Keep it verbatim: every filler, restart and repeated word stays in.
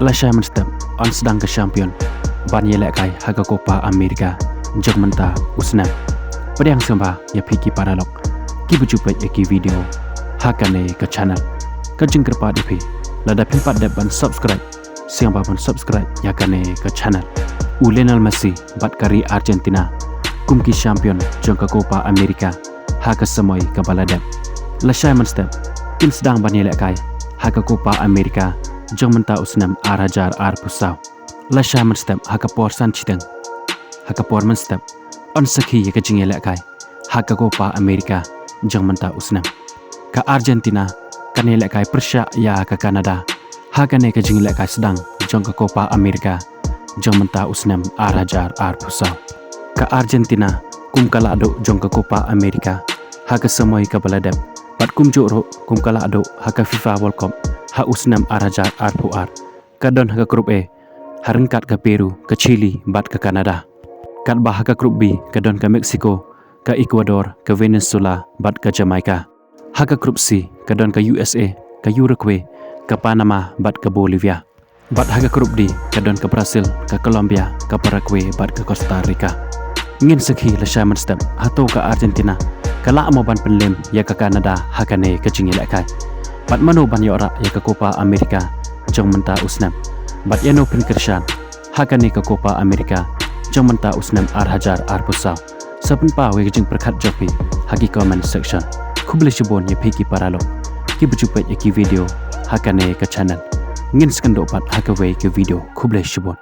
Lashai mynstep yn sdang ka champion ban ïalehkai ha ka Copa America jong mynta u snem. Pdiang sngewbha ïa phi ki paralok kiba ju peit ïa ki video ha kane ka channel. Ka jingkyrpad ïa phi, lada phim pat dep ban subscribe, sngewbha ban subscribe ïa kane ka channel. U Lionel Messi bad ka ri Argentina kum ki champion jong ka Copa America ha ka samoi kaba la dep. Lashai mynstep kin sdang ban ïalehkai ha ka Copa America jong mynta u snem ar hajar arphew saw. Lashai mynstep ha ka por san shiteng, ha ka por mynstep yn sakhi ïa ka jingïalehkai ha ka Copa America jong mynta u snem. Ka Argentina kan ïalehkai pyrshah ïa ka Canada ha kane ka jingïalehkai sdang jong ka Copa America jong mynta u snem ar hajar arphew saw. Ka Argentina kum ka lahduh jong ka Copa America ha ka samoi kaba la dep, bad kumjuh ruh kum ka lahduh ha ka FIFA World Cup ha u snem ar hajar arphew ar, ka don ha ka Group A ha ryngkat ka Peru, ka Chile bad ka Canada. Katba ha ka Group B ka don ka Mexico, ka Ecuador, ka Venezuela bad ka Jamaica. Ha ka Group C ka don ka U S A, ka Uruguay, ka Panama bad ka Bolivia. Bad ha ka Group D ka don ka Brazil, ka Colombia, ka Paraguay bad ka Costa Rica. Ngin sakhi lashai mynstep hato ka Argentina ka lah mo ban pynlem ïa ka Canada ha kane ka jingïalehkai, bad mano ban ïoh rah ïa ka Copa America jong mynta u snem, bad ïano phin kyrshan ha kane ka Copa America jong mynta u snem ar hajar arphew saw. Sa pynpaw ïa ka jingpyrkhat jong phi ha ki comment section. Khublei shibun ïa phi ki paralok kiba ju peit ïa ki video ha kane ka channel. Ngin sa ïakynduh pat ha kawei ka video. Khublei shibun.